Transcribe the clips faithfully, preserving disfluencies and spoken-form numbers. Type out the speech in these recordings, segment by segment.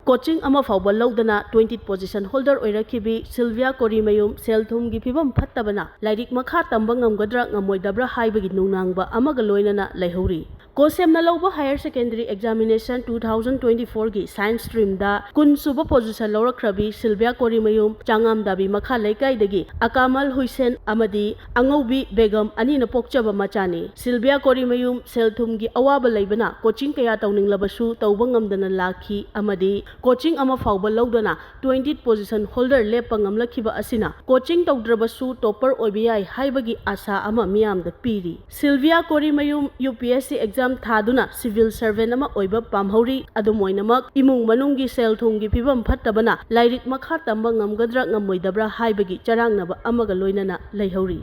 Coaching ꯑꯃ ꯐꯥꯎꯕ ꯂꯧꯗꯅ twenty position holder ꯑꯣꯏꯔꯛꯈꯤꯕꯤ Sylvia ꯀꯣꯔꯤꯃꯌꯨꯝ ꯁꯦꯜ ꯊꯨꯝꯒꯤ ꯐꯤꯕꯝ ꯐꯠꯇꯕꯅ ꯂꯥꯏꯔꯤꯛ ꯃꯈꯥ ꯇꯝꯕ ꯉꯝꯒꯗ꯭ꯔꯥ ꯉꯝꯃꯣꯏꯗꯕ꯭ꯔꯥ ꯍꯥꯏꯕꯒꯤ ꯅꯨꯡꯅꯥꯡꯕ ꯑꯃꯒ ꯂꯣꯏꯅꯅ ꯂꯩꯍꯧꯔꯤ꯫ ꯀꯣꯁꯦꯝꯅ ꯂꯧꯕ higher secondary examination two thousand twenty fourꯒꯤ science streamꯗ ꯀꯨꯟ ꯁꯨꯕ position ꯂꯧꯔꯛꯈ꯭ꯔꯕꯤ ꯁꯤꯜꯚꯤꯌꯥ ꯀꯣꯔꯤꯃꯌꯨꯝ ꯆꯥꯉꯥꯝꯗꯥꯕꯤ ꯃꯈꯥ ꯂꯩꯀꯥꯏꯗꯒꯤ ꯑꯀꯥꯃꯜ ꯍꯨꯏꯁꯦꯟ ꯑꯃꯗꯤ ꯑꯉꯧꯕꯤ ꯕꯦꯒꯝ ꯑꯅꯤꯅ ꯄꯣꯛꯆꯕ ꯃꯆꯥꯅꯤ꯫ ꯁꯤꯜꯚꯤꯌꯥ ꯀꯣꯔꯤꯃꯌꯨꯝ ꯁꯦꯜ ꯊꯨꯝꯒꯤ ꯑꯋꯥꯕ ꯂꯩꯕꯅ ꯀꯣꯆꯤꯡ ꯀꯌꯥ ꯇꯧꯅꯤꯡꯂꯕꯁꯨ ꯇꯧꯕ ꯉꯝꯗꯅ ꯂꯥꯛꯈꯤ ꯑꯃꯗꯤ ꯀꯣꯆꯤꯡ ꯑꯃ ꯐꯥꯎꯕ ꯂꯧꯗꯅ twenty position holder ꯂꯦꯞꯄ ꯉꯝꯂꯛꯈꯤꯕ ꯑꯁꯤꯅ ꯀꯣꯆꯤꯡ ꯇꯧꯗ꯭ꯔꯕꯁꯨ topper ꯑꯣꯏꯕ ꯌꯥꯏ ꯍꯥꯏꯕꯒꯤ ꯑꯥꯁꯥ ꯑꯃ ꯃꯤꯌꯥꯝꯗ ꯄꯤꯔꯤ꯫ ꯁꯤꯜꯚꯤꯌꯥ ꯀꯣꯔꯤꯃꯌꯨꯝ UPSC exam ꯊꯥꯗꯨꯅ civil servant ꯑꯃ ꯑꯣꯏꯕ ꯄꯥꯝꯍꯧꯔꯤ꯫ ꯑꯗꯨꯝ ꯑꯣꯏꯅꯃꯛ, ꯏꯃꯨꯡ ꯃꯅꯨꯡꯒꯤ ꯁꯦꯜ ꯊꯨꯝꯒꯤ ꯐꯤꯕꯝ ꯐꯠꯇꯕꯅ ꯂꯥꯏꯔꯤꯛ ꯃꯈꯥ ꯇꯝꯕ ꯉꯝꯒꯗ꯭ꯔꯥ ꯉꯝꯃꯣꯏꯗꯕ꯭ꯔꯥ ꯍꯥꯏꯕꯒꯤ ꯆꯔꯥꯡꯅꯕ ꯑꯃꯒ ꯂꯣꯏꯅꯅ ꯂꯩꯍꯧꯔꯤ꯫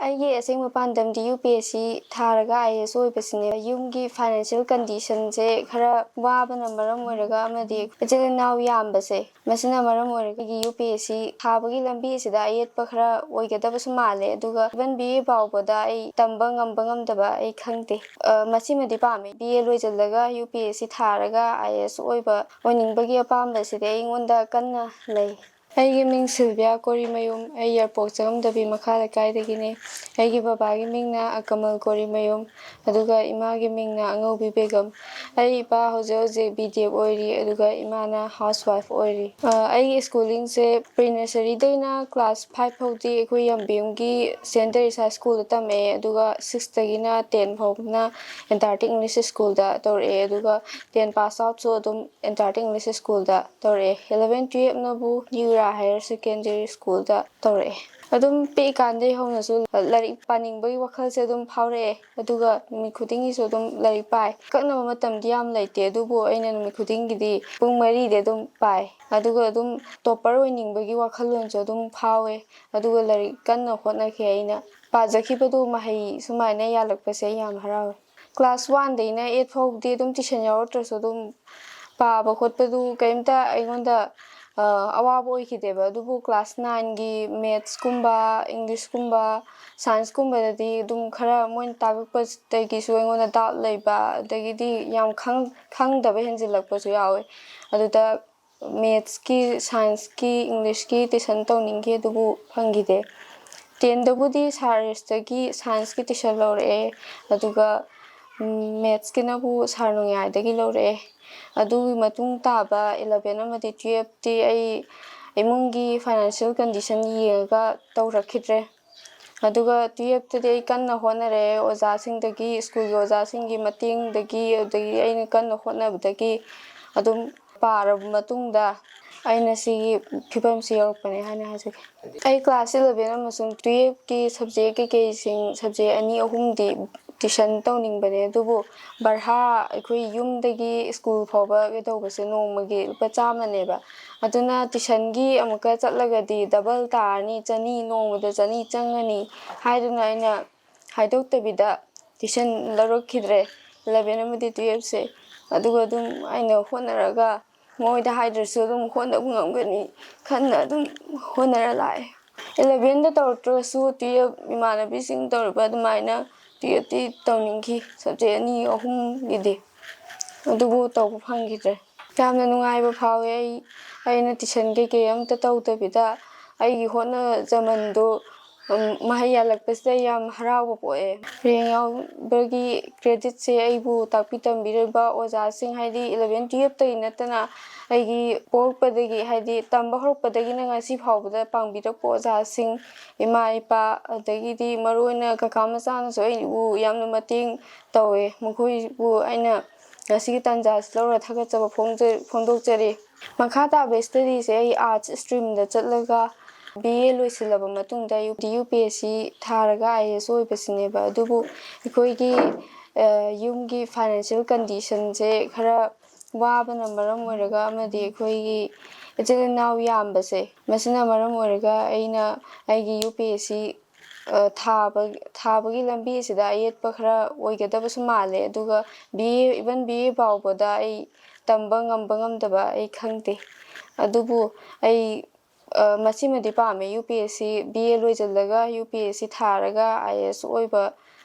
ꯑꯩꯒꯤ ꯑꯁꯦꯡꯕ ꯄꯥꯟꯗꯝꯗꯤ UPSC ꯊꯥꯔꯒ IAS ꯑꯣꯏꯕꯁꯤꯅꯦ꯫ ꯌꯨꯝꯒꯤ financial conditionꯁꯦ ꯈꯔ ꯋꯥꯕꯅ ꯃꯔꯝ ꯑꯣꯏꯔꯒ ꯑꯃꯗꯤ ꯏꯆꯤꯜ ꯏꯅꯥꯎ ꯌꯥꯝꯕꯁꯦ, ꯃꯁꯤꯅ ꯃꯔꯝ ꯑꯣꯏꯔꯒ ꯑꯩꯒꯤ UPSC ꯊꯥꯕꯒꯤ ꯂꯝꯕꯤ ꯑꯁꯤꯗ ꯑꯌꯦꯠꯄ ꯈꯔ ꯑꯣꯏꯒꯗꯕꯁꯨ ꯃꯥꯜꯂꯦ꯫ ꯑꯗꯨꯒ even BA ꯐꯥꯎꯕꯗ ꯑꯩ ꯇꯝꯕ ꯉꯝꯕ ꯉꯝꯗꯕ ꯑꯩ ꯈꯪꯗꯦ꯫ ꯑ, ꯃꯁꯤꯃꯗꯤ ꯄꯥꯝꯃꯦ꯫ BA ꯂꯣꯏꯁꯤꯜꯂꯒ UPSC ꯊꯥꯔꯒ IAS ꯑꯣꯏꯕ, ꯑꯣꯏꯅꯤꯡꯕꯒꯤ ꯑꯄꯥꯝꯕꯁꯤꯗꯤ ꯑꯩꯉꯣꯟꯗ ꯀꯟꯅ ꯂꯩ꯫ ꯑꯩꯒꯤ ꯃꯤꯡ ꯁꯤꯜꯚꯤꯌꯥ ꯀꯣꯔꯤꯃꯌꯨꯝ꯫ ꯑꯩ ꯌꯥꯏꯔꯤꯄꯣꯛ ꯆꯉꯝꯗꯥꯕꯤ ꯃꯈꯥ ꯂꯩꯀꯥꯏꯗꯒꯤꯅꯦ꯫ ꯑꯩꯒꯤ ꯕꯕꯥꯒꯤ ꯃꯤꯡꯅ ꯑꯀꯃꯜ ꯀꯣꯔꯤꯃꯌꯨꯝ, ꯑꯗꯨꯒ ꯏꯃꯥꯒꯤ ꯃꯤꯡꯅ ꯑꯉꯧꯕꯤ ꯕꯦꯒꯝ꯫ ꯑꯩ ꯏꯄꯥ ꯍꯧꯖꯤꯛ ꯍꯧꯖꯤꯛ BDF ꯑꯣꯏꯔꯤ, ꯑꯗꯨꯒ ꯏꯃꯥꯅ housewife ꯑꯣꯏꯔꯤ꯫ ꯑ, ꯑꯩꯒꯤ schoolingꯁꯦ pre nurseryꯗꯩꯅ class five ꯐꯥꯎꯗꯤ ꯑꯩꯈꯣꯏ ꯌꯥꯝꯕꯦꯝꯒꯤ Saint Teresa Schoolꯗ ꯇꯝꯃꯛꯑꯦ, ꯑꯗꯨꯒ sixꯇꯒꯤꯅ ten ꯐꯥꯎꯕꯅ Antarctic English Schoolꯗ ꯇꯧꯔꯛꯑꯦ, ꯑꯗꯨꯒ ten pass outꯁꯨ ꯑꯗꯨꯝ Antarctic English Schoolꯗ ꯇꯧꯔꯛꯑꯦ꯫ Eleven twelveꯅꯕꯨ New Era Higher Secondary Schoolꯗ ꯇꯧꯔꯛꯑꯦ꯫ ꯑꯗꯨꯝ ꯄꯤꯛꯏꯀꯥꯟꯗꯒꯤ ꯍꯧꯅꯁꯨ ꯂꯥꯏꯔꯤꯛ ꯄꯥꯅꯤꯡꯕꯒꯤ ꯋꯥꯈꯜꯁꯦ ꯑꯗꯨꯝ ꯐꯥꯎꯔꯛꯑꯦ, ꯑꯗꯨꯒ ꯅꯨꯃꯤꯠ ꯈꯨꯗꯤꯡꯒꯤꯁꯨ ꯑꯗꯨꯝ ꯂꯥꯏꯔꯤꯛ ꯄꯥꯏ꯫ ꯑꯀꯛꯅꯕ ꯃꯇꯝꯗꯤ ꯌꯥꯝ ꯂꯩꯇꯦ, ꯑꯗꯨꯕꯨ ꯑꯩꯅ ꯅꯨꯃꯤꯠ ꯈꯨꯗꯤꯡꯒꯤꯗꯤ ꯄꯨꯡ ꯃꯔꯤꯗꯤ ꯑꯗꯨꯝ ꯄꯥꯏ꯫ ꯑꯗꯨꯒ ꯑꯗꯨꯝ topper ꯑꯣꯏꯅꯤꯡꯕꯒꯤ ꯋꯥꯈꯜꯂꯣꯟꯁꯨ ꯑꯗꯨꯝ ꯐꯥꯎꯋꯦ, ꯑꯗꯨꯒ ꯂꯥꯏꯔꯤꯛ ꯀꯟꯅ ꯍꯣꯠꯅꯈꯤ꯫ ꯑꯩꯅ ꯄꯥꯖꯈꯤꯕꯗꯨ ꯃꯍꯩ ꯁꯨꯃꯥꯏꯅ ꯌꯥꯜꯂꯛꯄꯁꯦ ꯑꯩ ꯌꯥꯝ ꯍꯔꯥꯎꯋꯦ꯫ Class oneꯗꯩꯅ eight ꯐꯥꯎꯗꯤ ꯑꯗꯨꯝ tuition ꯌꯥꯎꯔꯛꯇ꯭ꯔꯁꯨ ꯑꯗꯨꯝ ꯄꯥꯕ ꯈꯣꯠꯄꯗꯨ ꯀꯔꯤꯝꯇ ꯑꯩꯉꯣꯟꯗ, ꯑ, ꯑꯋꯥꯕ ꯑꯣꯏꯈꯤꯗꯦꯕ꯫ ꯑꯗꯨꯕꯨ class nineꯒꯤ mathsꯀꯨꯝꯕ, Englishꯀꯨꯝꯕ, scienceꯀꯨꯝꯕꯗꯗꯤ ꯑꯗꯨꯝ ꯈꯔ ꯃꯣꯏꯅ ꯇꯥꯛꯂꯛꯄꯗꯒꯤꯁꯨ ꯑꯩꯉꯣꯟꯗ doubt ꯂꯩꯕ, ꯑꯗꯒꯤꯗꯤ ꯌꯥꯝ ꯈꯪ-, ꯈꯪꯗꯕ ꯍꯦꯟꯖꯤꯜꯂꯛꯄꯁꯨ ꯌꯥꯎꯋꯦ꯫ ꯑꯗꯨꯗ mathsꯀꯤ, scienceꯀꯤ, Englishꯀꯤ tuition ꯇꯧꯅꯤꯡꯈꯤ, ꯑꯗꯨꯕꯨ ꯐꯪꯈꯤꯗꯦ꯫ Tenꯗꯕꯨꯗꯤ ꯁꯥꯔ ꯑꯦꯁꯇꯒꯤ scienceꯀꯤ tuition ꯂꯧꯔꯛꯑꯦ, ꯑꯗꯨꯒ mathsꯀꯤꯅꯕꯨ ꯁꯥꯔ ꯅꯣꯡꯌꯥꯏꯗꯒꯤ ꯂꯧꯔꯛꯑꯦ꯫ ꯑꯗꯨꯒꯤ ꯃꯇꯨꯡ ꯇꯥꯕ eleven ꯑꯃꯗꯤ twelveꯇꯤ ꯑꯩ ꯏꯃꯨꯡꯒꯤ financial condition ꯌꯦꯡꯉꯒ ꯇꯧꯔꯛꯈꯤꯗ꯭ꯔꯦ꯫ ꯑꯗꯨꯒ twelveꯇꯗꯤ ꯑꯩ ꯀꯟꯅ ꯍꯣꯠꯅꯔꯦ, ꯑꯣꯖꯥꯁꯤꯡꯗꯒꯤ, ꯁ꯭ꯀꯨꯜꯒꯤ ꯑꯣꯖꯥꯁꯤꯡꯒꯤ ꯃꯇꯦꯡꯗꯒꯤ, ꯑꯗꯒꯤ ꯑꯩꯅ ꯀꯟꯅ ꯍꯣꯠꯅꯕꯗꯒꯤ ꯑꯗꯨꯝ ꯄꯥꯔꯕ ꯃꯇꯨꯡꯗ ꯑꯩꯅ ꯁꯤꯒꯤ ꯐꯤꯕꯝꯁꯤ ꯌꯧꯔꯛꯄꯅꯦ ꯍꯥꯏꯅ ꯍꯥꯏꯖꯒꯦ꯫ ꯑꯩ class eleven ꯑꯃꯁꯨꯡ twelveꯀꯤ subject ꯀꯩꯀꯩꯁꯤꯡ, subject ꯑꯅꯤ ꯑꯍꯨꯝꯗꯤ tuition ꯇꯧꯅꯤꯡꯕꯅꯦ, ꯑꯗꯨꯕꯨ ꯚꯔꯥ, ꯑꯩꯈꯣꯏ ꯌꯨꯝꯗꯒꯤ ꯁ꯭ꯀꯨꯜ ꯐꯥꯎꯕ ꯀꯩꯗꯧꯕꯁꯦ ꯅꯣꯡꯃꯒꯤ ꯂꯨꯄꯥ ꯆꯥꯝꯃꯅꯦꯕ꯫ ꯑꯗꯨꯅ tuitionꯒꯤ ꯑꯃꯨꯛꯀ ꯆꯠꯂꯒꯗꯤ double ꯇꯥꯔꯅꯤ, ꯆꯅꯤ, ꯅꯣꯡꯃꯗ ꯆꯅꯤ ꯆꯪꯉꯅꯤ ꯍꯥꯏꯗꯨꯅ ꯑꯩꯅ ꯍꯥꯏꯗꯣꯛꯇꯕꯤꯗ tuition ꯂꯧꯔꯛꯈꯤꯗ꯭ꯔꯦ eleven ꯑꯃꯗꯤ twelveꯁꯦ꯫ ꯑꯗꯨꯒ ꯑꯗꯨꯝ ꯑꯩꯅ ꯍꯣꯠꯅꯔꯒ ꯃꯣꯏꯗ ꯍꯥꯏꯗ꯭ꯔꯁꯨ ꯑꯗꯨꯝ ꯍꯣꯠꯅꯕ ꯉꯝꯒꯅꯤ ꯈꯟꯅ ꯑꯗꯨꯝ ꯍꯣꯠꯅꯔ ꯂꯥꯛꯑꯦ꯫ Elevenꯗ ꯇꯧꯔꯛꯇ꯭ꯔꯁꯨ twelve ꯏꯃꯥꯟꯅꯕꯤꯁꯤꯡ ꯇꯧꯔꯤꯕ ꯑꯗꯨꯃꯥꯏꯅ twelveꯇꯤ ꯇꯧꯅꯤꯡꯈꯤ, subject ꯑꯅꯤ ꯑꯍꯨꯝꯒꯤꯗꯤ, ꯑꯗꯨꯕꯨ ꯇꯧꯕ ꯐꯪꯈꯤꯗ꯭ꯔꯦ꯫ ꯌꯥꯝꯅ ꯅꯨꯡꯉꯥꯏꯕ ꯐꯥꯎꯋꯦ꯫ ꯑꯩ, ꯑꯩꯅ tuition ꯀꯩꯀꯩ ꯑꯝꯇ ꯇꯧꯗꯕꯤꯗ ꯑꯩꯒꯤ ꯍꯣꯠꯅꯖꯃꯟꯗꯨ, ꯎꯝ, ꯃꯍꯩ ꯌꯥꯜꯂꯛꯄꯁꯤꯗ ꯑꯩ ꯌꯥꯝ ꯍꯔꯥꯎꯕ ꯄꯣꯛꯑꯦ꯫ Rank ꯌꯥꯎꯕꯒꯤ creditꯁꯦ ꯑꯩꯕꯨ ꯇꯥꯛꯄꯤ ꯇꯝꯕꯤꯔꯤꯕ ꯑꯣꯖꯥꯁꯤꯡ, ꯍꯥꯏꯗꯤ eleven twelveꯇꯒꯤ ꯅꯠꯇꯅ ꯑꯩꯒꯤ ꯄꯣꯛꯂꯛꯄꯗꯒꯤ, ꯍꯥꯏꯗꯤ ꯇꯝꯕ ꯍꯧꯔꯛꯄꯗꯒꯤꯅ ꯉꯁꯤ ꯐꯥꯎꯕꯗ ꯄꯥꯡꯕꯤꯔꯛꯄ ꯑꯣꯖꯥꯁꯤꯡ, ꯏꯃꯥ ꯏꯄꯥ, ꯑꯗꯒꯤꯗꯤ ꯃꯔꯨꯑꯣꯏꯅ ꯀꯀꯥ ꯃꯆꯥꯅꯁꯨ ꯑꯩꯕꯨ ꯌꯥꯝꯅ ꯃꯇꯦꯡ ꯇꯧꯋꯦ꯫ ꯃꯈꯣꯏꯕꯨ ꯑꯩꯅ ꯉꯁꯤꯒꯤ ꯇꯥꯟꯖꯥ ꯑꯁꯤ ꯂꯧꯔ ꯊꯥꯒꯠꯆꯕ ꯐꯣꯡꯖ-, ꯐꯣꯡꯗꯣꯛꯆꯔꯤ꯫ ꯃꯈꯥ ꯇꯥꯕ studyꯁꯦ ꯑꯩ arts streamꯗ ꯆꯠꯂꯒ B A ꯂꯣꯏꯁꯤꯜꯂꯕ ꯃꯇꯨꯡꯗ ꯌꯨ-, UPSC ꯊꯥꯔꯒ IAS ꯑꯣꯏꯕꯁꯤꯅꯦꯕ꯫ ꯑꯗꯨꯕꯨ ꯑꯩꯈꯣꯏꯒꯤ, ꯑ, ꯌꯨꯝꯒꯤ financial conditionꯁꯦ ꯈꯔ ꯋꯥꯕꯅ ꯃꯔꯝ ꯑꯣꯏꯔꯒ ꯑꯃꯗꯤ ꯑꯩꯈꯣꯏꯒꯤ ꯏꯆꯤꯜ ꯏꯅꯥꯎ ꯌꯥꯝꯕꯁꯦ, ꯃꯁꯤꯅ ꯃꯔꯝ ꯑꯣꯏꯔꯒ ꯑꯩꯅ ꯑꯩꯒꯤ UPSC, ꯑ, ꯊꯥꯕ, ꯊꯥꯕꯒꯤ ꯂꯝꯕꯤ ꯑꯁꯤꯗ ꯑꯌꯦꯠꯄ ꯈꯔ ꯑꯣꯏꯒꯗꯕꯁꯨ ꯃꯥꯜꯂꯦ꯫ ꯑꯗꯨꯒ B A, even B A ꯐꯥꯎꯕꯗ ꯑꯩ ꯇꯝꯕ ꯉꯝꯕ ꯉꯝꯗꯕ ꯑꯩ ꯈꯪꯗꯦ꯫ ꯑꯗꯨꯕꯨ ꯑꯩ, ꯑ, ꯃꯁꯤꯃꯗꯤ ꯄꯥꯝꯃꯦ, UPSC, B A ꯂꯣꯏꯁꯤꯜꯂꯒ UPSC ꯊꯥꯔꯒ IAS ꯑꯣꯏꯕ,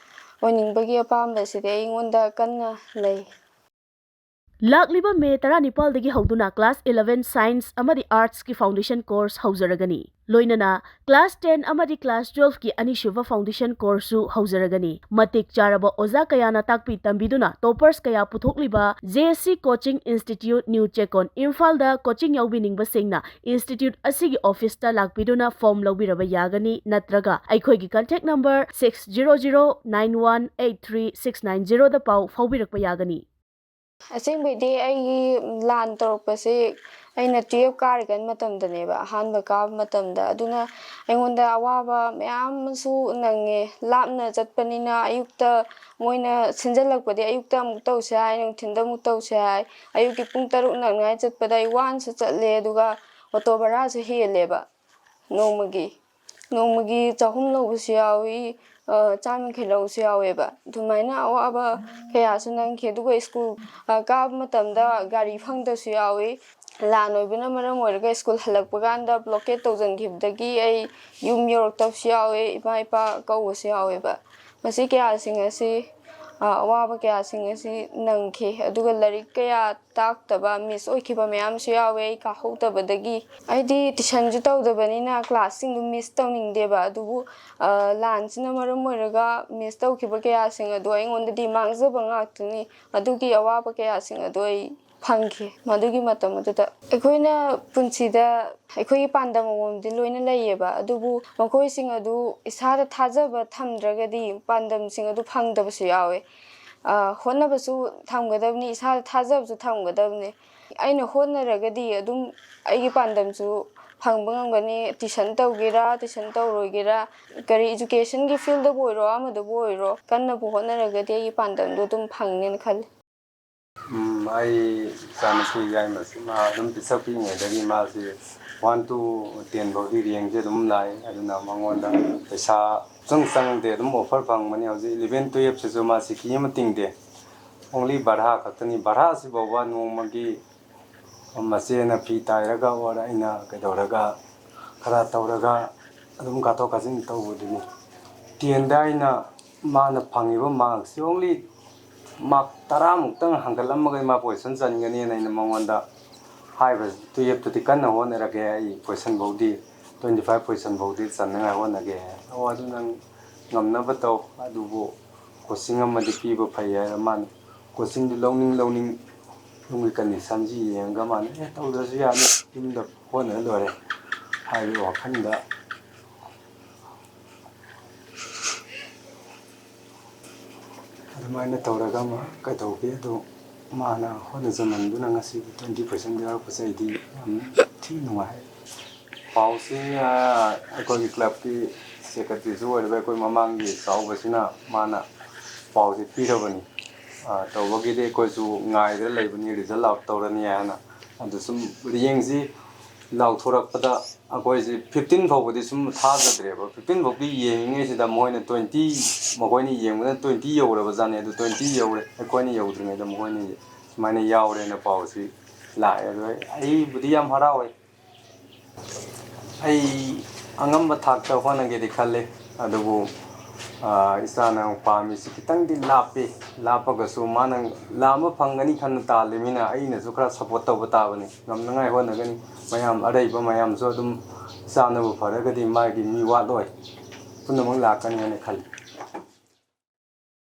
ꯑꯣꯏꯅꯤꯡꯕꯒꯤ ꯑꯄꯥꯝꯕꯁꯤꯗꯤ ꯑꯩꯉꯣꯟꯗ ꯀꯟꯅ ꯂꯩ꯫ ꯂꯥꯛꯂꯤꯕ ꯃꯦ ꯇꯔꯥꯅꯤꯄꯥꯜꯗꯒꯤ ꯍꯧꯗꯨꯅ class eleven science ꯑꯃꯗꯤ arts ꯀꯤ foundation course ꯍꯧꯖꯔꯒꯅꯤ꯫ ꯂꯣꯏꯅꯅ class ten ꯑꯃꯗꯤ class twelve ꯀꯤ ꯑꯅꯤꯁꯨꯕ foundation course ꯁꯨ ꯍꯧꯖꯔꯒꯅꯤ꯫ ꯃꯇꯤꯛ ꯆꯥꯔꯕ ꯑꯣꯖꯥ ꯀꯌꯥꯅ ꯇꯥꯛꯄꯤ ꯇꯝꯕꯤꯗꯨꯅ toppers ꯀꯌꯥ ꯄꯨꯊꯣꯛꯂꯤꯕ J C Coaching Institute, New ꯆꯦꯛꯀꯣꯟ, ꯏꯝꯐꯥꯜꯗ coaching ꯌꯥꯎꯕꯤꯅꯤꯡꯕꯁꯤꯡꯅ institute ꯑꯁꯤꯒꯤ office ꯇ ꯂꯥꯛꯄꯤꯗꯨꯅ form ꯂꯧꯕꯤꯔꯕ ꯌꯥꯒꯅꯤ, ꯅꯠꯇ꯭ꯔꯒ ꯑꯩꯈꯣꯏꯒꯤ contact number six zero zero nine one eight three six nine zero ꯗ ꯄꯥꯎ ꯐꯥꯎꯕꯤꯔꯛꯄ ꯌꯥꯒꯅꯤ꯫ ꯑꯁꯦꯡꯕꯩꯗꯤ ꯑꯩꯒꯤ ꯂꯥꯟ ꯇꯧꯔꯛꯄꯁꯦ ꯑꯩꯅ twelve ꯀꯥꯔꯤꯀꯥꯟ ꯃꯇꯝꯗꯅꯦꯕ, ꯑꯍꯥꯟꯕ ꯀꯥꯕ ꯃꯇꯝꯗ꯫ ꯑꯗꯨꯅ ꯑꯩꯉꯣꯟꯗ ꯑꯋꯥꯕ ꯃꯌꯥꯝ ꯑꯃꯁꯨ ꯅꯪꯉꯦ꯫ ꯂꯥꯞꯅ ꯆꯠꯄꯅꯤꯅ ꯑꯌꯨꯛꯇ ꯃꯣꯏꯅ ꯁꯤꯟꯖꯜꯂꯛꯄꯗꯤ ꯑꯌꯨꯛꯇ ꯑꯃꯨꯛ ꯇꯧꯁꯦ ꯍꯥꯏ, ꯅꯨꯡꯊꯤꯟꯗ ꯑꯃꯨꯛ ꯇꯧꯁꯦ ꯍꯥꯏ꯫ ꯑꯌꯨꯛꯀꯤ ꯄꯨꯡ ꯇꯔꯨꯛ ꯅꯪꯅꯉꯥꯏ ꯆꯠꯄꯗ ꯑꯩ ꯋꯥꯅꯁꯨ ꯆꯠꯂꯦ, ꯑꯗꯨꯒ ꯑꯣꯇꯣ ꯚꯔꯥꯁꯨ ꯍꯦꯜꯂꯦꯕ꯫ ꯅꯣꯡꯃꯒꯤ, ꯅꯣꯡꯃꯒꯤ ꯆꯍꯨꯝ ꯂꯧꯕꯁꯨ ꯌꯥꯎꯏ, ꯑ, ꯆꯥꯝ ꯌꯥꯡꯈꯩ ꯂꯧꯕꯁꯨ ꯌꯥꯎꯋꯦꯕ꯫ ꯑꯗꯨꯃꯥꯏꯅ ꯑꯋꯥꯕ ꯀꯌꯥꯁꯨ ꯅꯪꯈꯤ꯫ ꯑꯗꯨꯒ ꯁ꯭ꯀꯨꯜ, ꯑ, ꯀꯥꯕ ꯃꯇꯝꯗ ꯒꯥꯔꯤ ꯐꯪꯗꯕꯁꯨ ꯌꯥꯎꯏ꯫ ꯂꯥꯟ ꯑꯣꯏꯕꯅ ꯃꯔꯝ ꯑꯣꯏꯔꯒ ꯁ꯭ꯀꯨꯜ ꯍꯜꯂꯛꯄ ꯀꯥꯟꯗ blockade ꯇꯧꯁꯤꯟꯈꯤꯕꯗꯒꯤ ꯑꯩ ꯌꯨꯝ ꯌꯧꯔꯛꯇꯕꯁꯨ ꯌꯥꯎꯋꯦ, ꯏꯃꯥ ꯏꯄꯥ ꯀꯧꯕꯁꯨ ꯌꯥꯎꯋꯦꯕ꯫ ꯃꯁꯤ ꯀꯌꯥꯁꯤꯡ ꯑꯁꯤ, ꯑ, ꯑꯋꯥꯕ ꯀꯌꯥꯁꯤꯡ ꯑꯁꯤ ꯅꯪꯈꯤ꯫ ꯑꯗꯨꯒ ꯂꯥꯏꯔꯤꯛ ꯀꯌꯥ ꯇꯥꯛꯇꯕ, miss ꯑꯣꯏꯈꯤꯕ ꯃꯌꯥꯝꯁꯨ ꯌꯥꯎꯋꯦ ꯑꯩ ꯀꯥꯍꯧꯗꯕꯗꯒꯤ꯫ ꯑꯩꯗꯤ tuitionꯁꯨ ꯇꯧꯗꯕꯅꯤꯅ classꯁꯤꯡꯗꯨ miss ꯇꯧꯅꯤꯡꯗꯦꯕ꯫ ꯑꯗꯨꯕꯨ, ꯑ, ꯂꯥꯟꯁꯤꯅ ꯃꯔꯝ ꯑꯣꯏꯔꯒ miss ꯇꯧꯈꯤꯕ ꯀꯌꯥꯁꯤꯡ ꯑꯗꯣ ꯑꯩꯉꯣꯟꯗꯗꯤ ꯃꯥꯡꯖꯕ ꯉꯥꯛꯇꯅꯤ꯫ ꯑꯗꯨꯒꯤ ꯑꯋꯥꯕ ꯀꯌꯥꯁꯤꯡ ꯑꯗꯣ ꯑꯩ ꯐꯪꯈꯤ ꯃꯗꯨꯒꯤ ꯃꯇꯝ ꯑꯗꯨꯗ꯫ ꯑꯩꯈꯣꯏꯅ ꯄꯨꯟꯁꯤꯗ ꯑꯩꯈꯣꯏꯒꯤ ꯄꯥꯟꯗꯝ ꯑꯃꯃꯝꯗꯤ ꯂꯣꯏꯅ ꯂꯩꯌꯦꯕ, ꯑꯗꯨꯕꯨ ꯃꯈꯣꯏꯁꯤꯡ ꯑꯗꯨ ꯏꯁꯥꯗ ꯊꯥꯖꯕ ꯊꯝꯗ꯭ꯔꯒꯗꯤ ꯄꯥꯟꯗꯝꯁꯤꯡ ꯑꯗꯨ ꯐꯪꯗꯕꯁꯨ ꯌꯥꯎꯋꯦ꯫ ꯑ, ꯍꯣꯠꯅꯕꯁꯨ ꯊꯝꯒꯗꯕꯅꯤ, ꯏꯁꯥꯗ ꯊꯥꯖꯕꯁꯨ ꯊꯝꯒꯗꯕꯅꯤ꯫ ꯑꯩꯅ ꯍꯣꯠꯅꯔꯒꯗꯤ ꯑꯗꯨꯝ ꯑꯩꯒꯤ ꯄꯥꯟꯗꯝꯁꯨ ꯐꯪꯕ ꯉꯝꯒꯅꯤ꯫ Tuition ꯇꯧꯒꯦꯔꯥ, tuition ꯇꯧꯔꯣꯏꯒꯦꯔꯥ, ꯀꯔꯤ educationꯒꯤ fieldꯕꯨ ꯑꯣꯏꯔꯣ, ꯑꯃꯗꯕꯨ ꯑꯣꯏꯔꯣ, ꯀꯟꯅꯕꯨ ꯍꯣꯠꯅꯔꯒꯗꯤ ꯑꯩꯒꯤ ꯄꯥꯟꯗꯝꯗꯣ ꯑꯗꯨꯝ ꯐꯪꯅꯦꯅ ꯈꯜꯂꯤ꯫ ꯎꯝ, ꯑꯩ ꯏꯆꯥꯅꯨꯄꯤ ꯌꯥꯏꯃꯁꯤ ꯃꯥ ꯑꯗꯨꯝ ꯄꯤꯁꯛ ꯄꯤꯛꯏꯉꯩꯗꯒꯤ ꯃꯥꯁꯤ one to ten ꯐꯥꯎꯗꯤ rankꯁꯦ ꯑꯗꯨꯝ ꯂꯥꯛꯏ꯫ ꯑꯗꯨꯅ ꯃꯉꯣꯟꯗ ꯄꯩꯁꯥ ꯁꯨꯡꯆꯪ ꯆꯪꯗꯦ, ꯑꯗꯨꯝ offer ꯐꯪꯕꯅꯤ꯫ ꯍꯧꯖꯤꯛ eleven twelveꯁꯤꯁꯨ ꯃꯥ ꯁꯤꯀꯤ ꯑꯃ ꯇꯤꯡꯗꯦ, only ꯚꯔꯥ ꯈꯛꯇꯅꯤ꯫ ꯚꯔꯥꯁꯤ ꯐꯥꯎꯕ ꯅꯣꯡꯃꯒꯤ ꯃꯆꯦꯅ ꯐꯤ ꯇꯥꯏꯔꯒ ꯑꯣꯔ ꯑꯩꯅ ꯀꯩꯗꯧꯔꯒ ꯈꯔ ꯇꯧꯔꯒ ꯑꯗꯨꯝ ꯀꯥꯊꯣꯛ ꯀꯥꯁꯤꯟ ꯇꯧꯕꯗꯨꯅꯤ꯫ Tenꯗ ꯑꯩꯅ ꯃꯥꯅ ꯐꯪꯉꯤꯕ markꯁꯤ only ꯃꯥꯔꯛ ꯇꯔꯥꯃꯨꯛꯇꯪ ꯍꯟꯒꯠꯂꯝꯃꯒ ꯏꯃꯥ ꯄꯣꯖꯤꯁꯟ ꯆꯟꯒꯅꯤꯅ ꯑꯩꯅ ꯃꯉꯣꯟꯗ ꯍꯥꯏꯕ꯫ "ꯇꯨꯌꯦꯜꯞꯇꯗꯤ ꯀꯟꯅ ꯍꯣꯠꯅꯔꯒꯦ, ꯑꯩ ꯄꯣꯖꯤꯁꯟ ꯐꯥꯎꯗꯤ, ꯇ꯭ꯋꯦꯟꯇꯤ ꯐꯥꯏꯚ ꯄꯣꯖꯤꯁꯟ ꯐꯥꯎꯗꯤ ꯆꯟꯅꯉꯥꯏ ꯍꯣꯠꯅꯒꯦ꯫ ꯑꯣ, ꯑꯗꯨ ꯅꯪ ꯉꯝꯅꯕ ꯇꯧ, ꯑꯗꯨꯕꯨ ꯀꯣꯆꯤꯡ ꯑꯃꯗꯤ ꯄꯤꯕ ꯐꯩ" ꯍꯥꯏꯔ ꯃꯥꯅ꯫ ꯀꯣꯆꯤꯡꯗꯨ ꯂꯧꯅꯤꯡ ꯂꯧꯅꯤꯡ ꯌꯨꯝꯒꯤ ꯀꯟꯗꯤꯁꯟꯁꯤ ꯌꯦꯡꯉꯒ ꯃꯥꯅ, "ꯑꯦ, ꯇꯧꯗ꯭ꯔꯁꯨ ꯌꯥꯅꯤ, ꯌꯨꯝꯗ ꯍꯣꯠꯅꯔ ꯂꯣꯏꯔꯦ" ꯍꯥꯏꯕꯒꯤ ꯋꯥꯈꯜꯗ ꯑꯗꯨꯃꯥꯏꯅ ꯇꯧꯔꯒ ꯑꯃ ꯀꯩꯗꯧꯈꯤ꯫ ꯑꯗꯨ ꯃꯥꯅ ꯍꯣꯠꯅꯖꯃꯟꯗꯨꯅ ꯉꯁꯤꯗꯤ ꯇ꯭ꯋꯦꯟꯇꯤ ꯄꯥꯔꯁꯦꯟ ꯌꯥꯎꯔꯛꯄꯁꯦ ꯑꯩꯗꯤ ꯌꯥꯝ ꯊꯤ ꯅꯨꯡꯉꯥꯏ꯫ ꯄꯥꯎꯁꯤ, ꯑ, ꯑꯩꯈꯣꯏꯒꯤ ꯀ꯭ꯂꯕꯀꯤ ꯁꯦꯀ꯭ꯔꯦꯇꯔꯤꯁꯨ ꯑꯣꯏꯔꯤꯕ ꯑꯩꯈꯣꯏ ꯃꯃꯥꯡꯒꯤ ꯆꯥꯎꯕꯁꯤꯅ ꯃꯥꯅ ꯄꯥꯎꯁꯤ ꯄꯤꯔꯕꯅꯤ꯫ ꯑ, ꯇꯧꯕꯒꯤꯗꯤ ꯑꯩꯈꯣꯏꯁꯨ ꯉꯥꯏꯗ ꯂꯩꯕꯅꯤ, ꯔꯤꯖꯜ ꯑꯥꯎꯠ ꯇꯧꯔꯅꯤ ꯍꯥꯏꯅ꯫ ꯑꯗꯨ ꯁꯨꯝ ꯌꯦꯡꯁꯤ, ꯂꯥꯎꯊꯣꯔꯛꯄꯗ ꯑꯩꯈꯣꯏꯁꯤ ꯐꯤꯐꯇꯤꯟ ꯐꯥꯎꯕꯗꯤ ꯁꯨꯝ ꯊꯥꯖꯗ꯭ꯔꯦꯕ꯫ ꯐꯤꯐꯇꯤꯟ ꯐꯥꯎꯗꯤ ꯌꯦꯡꯉꯤꯉꯩꯁꯤꯗ ꯃꯈꯣꯏꯅ ꯇ꯭ꯋꯦꯟꯇꯤ, ꯃꯈꯣꯏꯅ ꯌꯦꯡꯕꯗ ꯇ꯭ꯋꯦꯟꯇꯤ ꯌꯧꯔꯕ ꯖꯥꯠꯅꯤ꯫ ꯑꯗꯨ ꯇ꯭ꯋꯦꯟꯇꯤ ꯌꯧꯔꯦ, ꯑꯩꯈꯣꯏꯅ ꯌꯧꯗ꯭ꯔꯤꯉꯩꯗ ꯃꯈꯣꯏꯅ ꯁꯨꯃꯥꯏꯅ ꯌꯥꯎꯔꯦꯅ ꯄꯥꯎꯁꯤ ꯂꯥꯛꯑꯦ꯫ ꯑꯗꯣ ꯑꯩ, ꯑꯩꯕꯨꯗꯤ ꯌꯥꯝ ꯍꯔꯥꯎꯋꯦ꯫ ꯑꯩ ꯑꯉꯝꯕ ꯊꯥꯛꯇ ꯍꯣꯠꯅꯒꯦꯗꯤ ꯈꯜꯂꯤ, ꯑꯗꯨꯕꯨ, ꯑ, ꯏꯆꯥꯅ ꯄꯥꯝꯃꯤꯁꯤ ꯈꯤꯇꯪꯗꯤ ꯂꯥꯞꯄꯤ꯫ ꯂꯥꯞꯄꯒꯁꯨ ꯃꯥꯅ ꯂꯥꯝꯕ ꯐꯪꯒꯅꯤ ꯈꯟꯅ ꯇꯥꯜꯂꯤꯃꯤꯅ ꯑꯩꯅꯁꯨ ꯈꯔ ꯁꯞꯄꯣꯔꯠ ꯇꯧꯕ ꯇꯥꯕꯅꯤ꯫ ꯉꯝꯅꯉꯥꯏ ꯍꯣꯠꯅꯒꯅꯤ꯫ ꯃꯌꯥꯝ, ꯑꯔꯩꯕ ꯃꯌꯥꯝꯁꯨ ꯑꯗꯨꯝ ꯆꯥꯅꯕ ꯐꯔꯒꯗꯤ ꯃꯥꯒꯤ ꯃꯤ ꯋꯥꯠꯂꯣꯏ, ꯄꯨꯝꯅꯃꯛ ꯂꯥꯛꯀꯅꯤ ꯍꯥꯏꯅ ꯈꯜꯂꯤ꯫